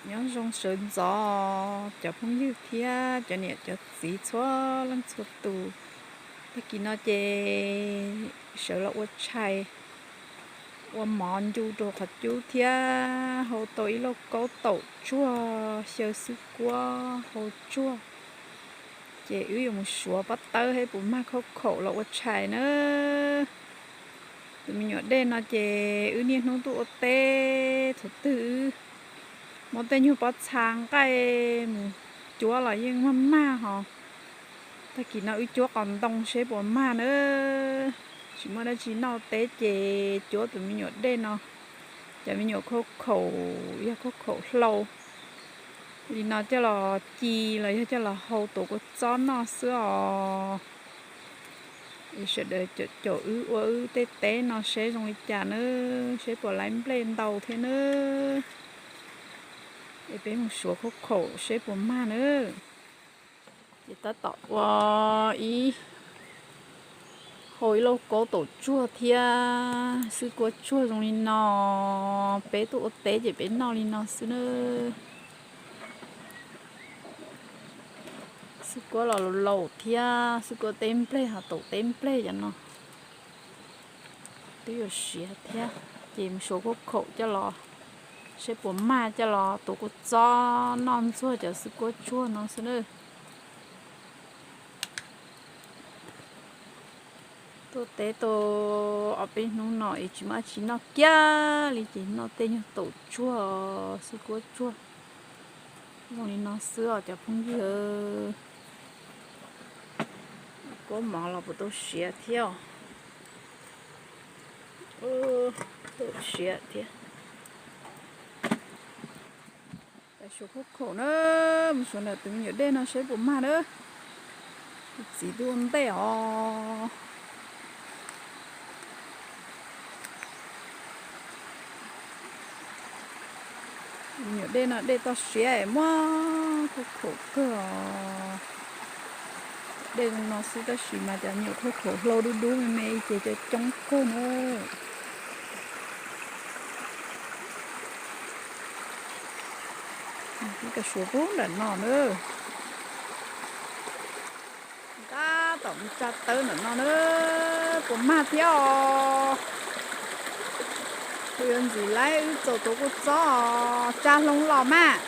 Nyob zoo sawv ntxov cov phooj ywg thiab cov niam cov txiv txhua leej txhua tus. Tag kis no ces sawv los ua tshais, ua mov ncu rau qhov cub thiab hau tau ib lauj kaub taum tsuag xyaw xwb kuab hau tsuag. Ces wb yuav mus suav pob tawb thiab puas mag khaub khaum los ua tshais na. Tus me nyuam dej no ces wb niaj hnub tuaj ua teb, thaum twg wb muab tej nyuag pob txha nqaij mus cuab los yeej mag mag hos. Tag kis no wb cuab qos ntoo seb puas mag na. Tsis muaj dab tsi noj teb ces cuab tus me nyuam dej no, cov me nyuam khaub khaum, yog khaub khaum hlau li no coj los ci los yog coj los hau tuav kua txob noj xwb os. Es sawv daws caum caum wb ua wb tej teb no seb zoo li cas nawb, seb puas laib nplej ntau thiab nawb. Es peb mus suav khaub khaum seb puas mag nawb. Ces tab tom ua ib, hau ib lauj kaub taum tsuag thiab xwb kuab tsuag zoo li no. Peb tuaj ua teb ces peb noj li no xwb nawb. Xwb kuab los laus thiab, xwb kuab teb nplej ho taum teb nplej cov no twb yuav siav thiab. Ces mus suav khaub khaum coj los, seb puas mag coj los tuav kua txob noj ntxuag cov xwb kuab tsuag no xwb nawb. Tuaj teb tau ob peb hnub no es tsis muaj dab tsi noj kiag li ces noj tej nyuag taum tsuag xwb kuab tsuag zoo li no xwb os cov phooj ywg. Kuab mov los puas tau siav thiab os. Tau siav thiab. Peb suav khaub khaum na, mus suav ntawm tus me nyuam dej no seb puas mag na. Tus txiv tuaj ua ntej os. Me nyuam dej no dej toj siab muaj khaub khaum kawg os. Dej zoo no xwb tab sis mas cov me nyuam khaub khaum hlau dub dub me me ces coob coob kawg na. Peb suav pub nram no na. Tab tom mus tsa tawb nram no na, puas mag thiab os. Kuv yuav ntxiv laib wb txaus tuav kua txob os, tsa hloov los mas.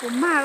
Puas mag.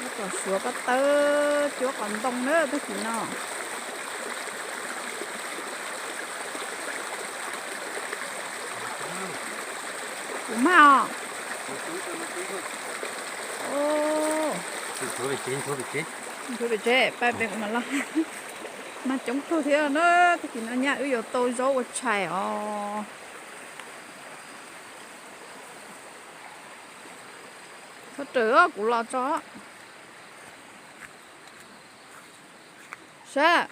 Tab tom suav pob tawb cuab qos ntoo na tag kis no. Puas mag os? Nchuav pem tsev, pab peb ua mas loj. Mag coob kawg thiab na, tag kis no nyaj wb yuav tau zaub ua tshais os. Txhob raws kuv los tso. Sab.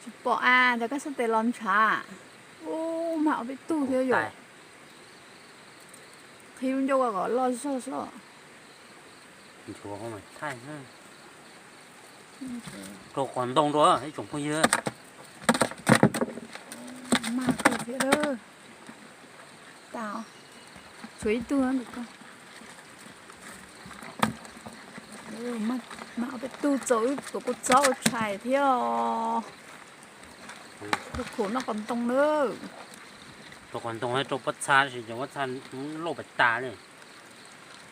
Tsis pom a, cov kab xab tes los ntshav. Ub, mag ob peb tug thiab yom. Qhib lub ncauj kom loj zog xwb. Rau qos ntoo rau ib tsoom phooj ywg. Mag kawg thiab. Tas, tshuav ib tug. Mag ob peb tug txaus wb tuav kua txob ua tshais thiab os. Khaub khaum noj qos ntoo na. Rau qos ntoo, rau pob txha tab sis cov pob txha loj pas tas li.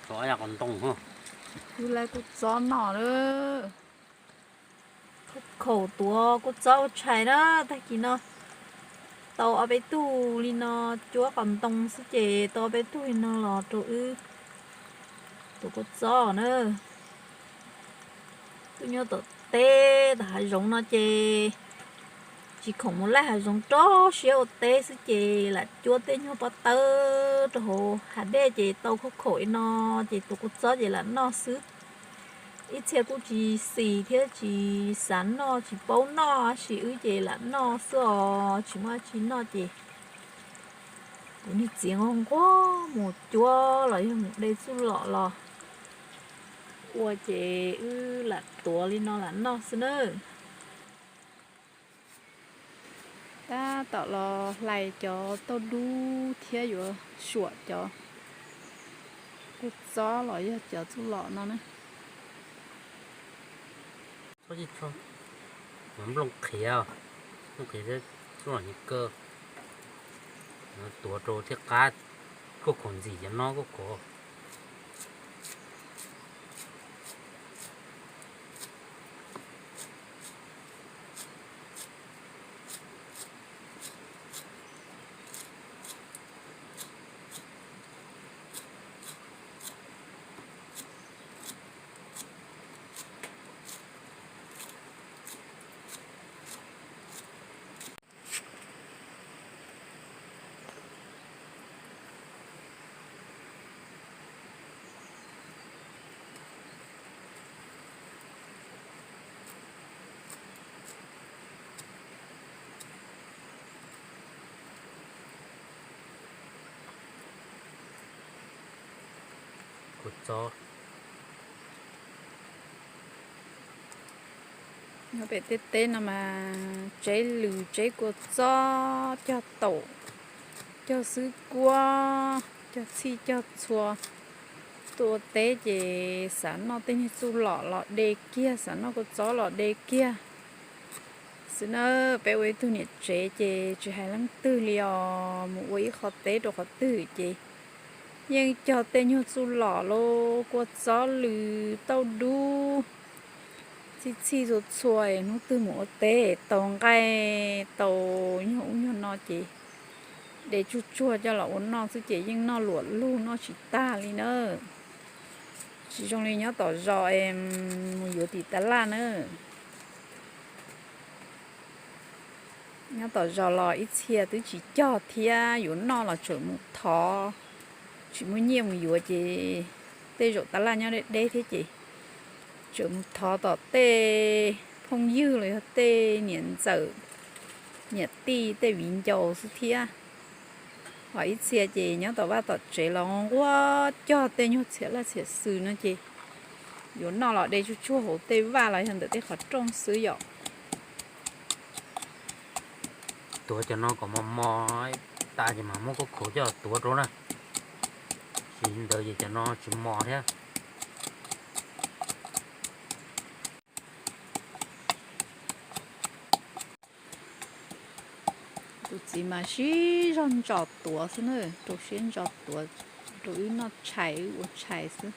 Rau yam qos ntoo. Wb laib kua txob noj na. Khaub khaum tuav kua txob ua tshais na, tag kis no tau ob peb tug li no cuab qos ntoo xwb ces tau ob peb tug li no los rau wb tuav kua txob na. Tuaj nyob tom teb tom hav zoov no ces tsis khoom mus laij hav zoov, rau siab ua teb xwb ces lam cuab tej nyuag pob tawb rau hauv hav dej ces tau khaub khaum li no ces tuav kua txob ces lam noj xwb. Ib txhia kuj tsis xis thiab tsis xav noj tsis paub noj tab sis wb ces lam noj xwb os, tsis muaj dab tsi noj ces Kuv niag txiv nquag nquag mus cuab los yog mus de txuj lom los ua ces wb lam tuav li no lam noj xwb nawb. Tab tom los hlais cov tauj dub thiab yuav suam cov kua txob los yog cov txuj lom no na. Nplooj qhiav, nplooj qhiav thiab txuj lom nyiaj kawg, tuav rau thiaj qab, kuj khaum ntxim cov no kuj khaum. Kua txob. Nyob pem tej teb no mas tseb lws tseb kua txob cog taum, cog xwb kuab, cog txhij cog txhua. Tuaj ua teb ces xav noj tej niag txuj lom los de kiag, xav noj kua txob los de kiag xwb na. Peb ua ib tug niam tsev ces tsis hais leej twg li os, mus ua ib qho teb rau qhov twg ces yeej cog tej nyuag txuj lom los kua txob lws tauj dub, txhij txhij txhua txhua es hnub twg mus ua teb tau nqaij tau nyuag ub nyuag no ces de tsuag tsuag coj los ua noj xwb ces yeej noj luam lug noj tsis tag li na. Tsis zoo li nyob tom zos es mus yuav tim tas laj na. Nyob tom zos los ib txhia twb tsis cog thiab, yuav noj los tseem mus thov, tsis muaj nyiaj mus yuav ces tej zaum tas laj nyob deb deb thiab ces tseem mus thov tom tej phooj ywg los yog tej niam ntxawm, niam tij tej viv ncaus xwb thiab. Ho ib txhia ces nyob tom vaj tom tsev los nquag cog tej nyuag txhiam laj txhiam xws no ces yuav noj los de tsuag tsuag hauv tej vaj los yog ntawm tej qhov rooj xwb yom. Tuav cov no kom mos mos tas ces mam muab khaub khaum coj tuav rau na, tsis li ntawd ces cov no tsis mos thiab. Tus txiv mas sib zog ntsos tuav xwb na, rau siab ntso tuav rau wb noj tshais wb ua tshais xwb.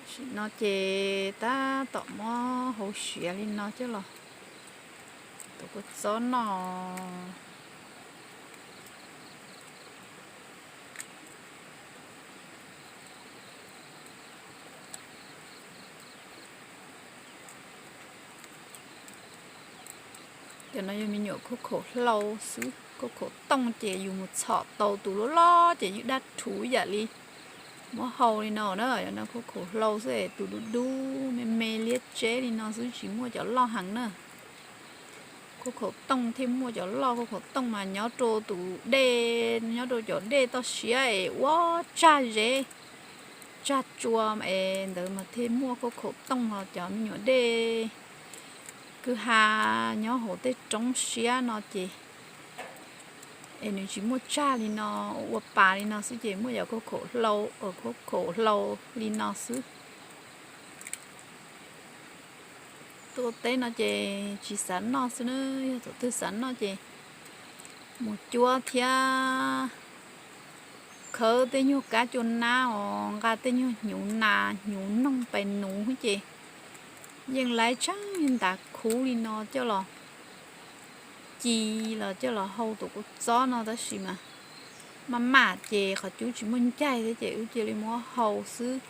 Tam sim no ces tab tom muab hau siav li no coj los tuav kua txob noj. Cov no yog me nyuam khaub khaum hlau xwb, khaub khaum tooj ces yus mus txhom tau tus loj loj ces yeej dab rhuv yam li muab hau li no na. Cov no khaub khaum hlau xwb, tus dub dub me me liab tseb li no xwb tsis muaj cov loj heev na. Khaub khaum tooj thiaj muaj cov loj, khaub khaum tooj mas nyob rau tus dej, nyob rau cov dej toj siab es ua tsag zeb tsag tsua es ntawd mas thiaj muaj khaub khaum tooj, ho cov me nyuam dej kwj ha nyob hauv tej roob siab no ces es nws tsis muaj tsag li no, ua pas li no xwb ces muaj cov khaub khaum hlau, khaub khaum hlau li no xwb. Tuaj teb no ces tsis xav noj xwb na, yog thaum twg xav noj ces mus cuab thiab khawb tej nyuag kab cua nab os, nqa tej nyuag hnyuv nas hnyuv noog pais nuv ces yeej laiv tshaj ntav khuv li no coj los ci los coj los hau tus kua txob no tab sis mas maj mam ces qhov cub tsis muaj ncaig thiab ces wb cia li muab hau xwb,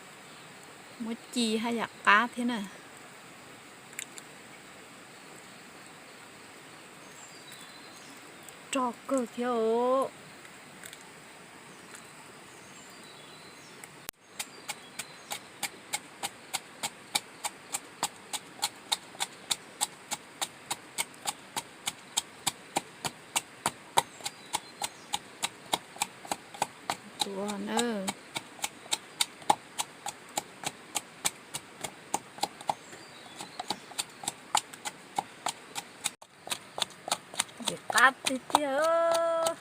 muab ci haj yam qab thiab na. Rog kawg thiab os. Ua na. Ces qab tiag tiag.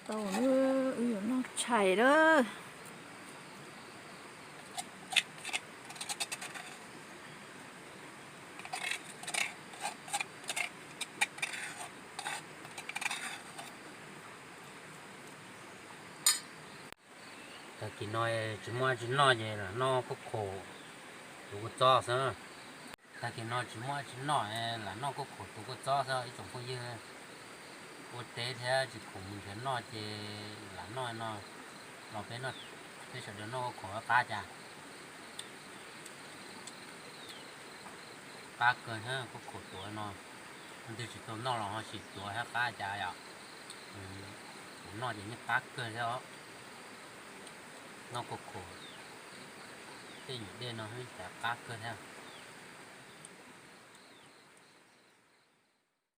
Tau, wb yuav noj tshais lawm. Tag kis no tsis muaj tsis noj ces lam noj khaub khum tuav kua txob xwb. Tag kis no tsis muaj tsis noj, lam noj khaub khum tuav kua txob xwb ib tsoom phooj ywg. Ua teb thiab tsis khoom mus nrhiav noj ces lam noj no. Los peb noj, peb sawv daws noj khaub khum qab cas. Qab kawg thiab khaub khum tuav no. Leej twg tsis tau noj los ho sim tuav thiab qab cas yom. Kuv noj ces yeej qab kawg thiab os. Noj khaub khum tej nyuam dej no cas qab kawg thiab.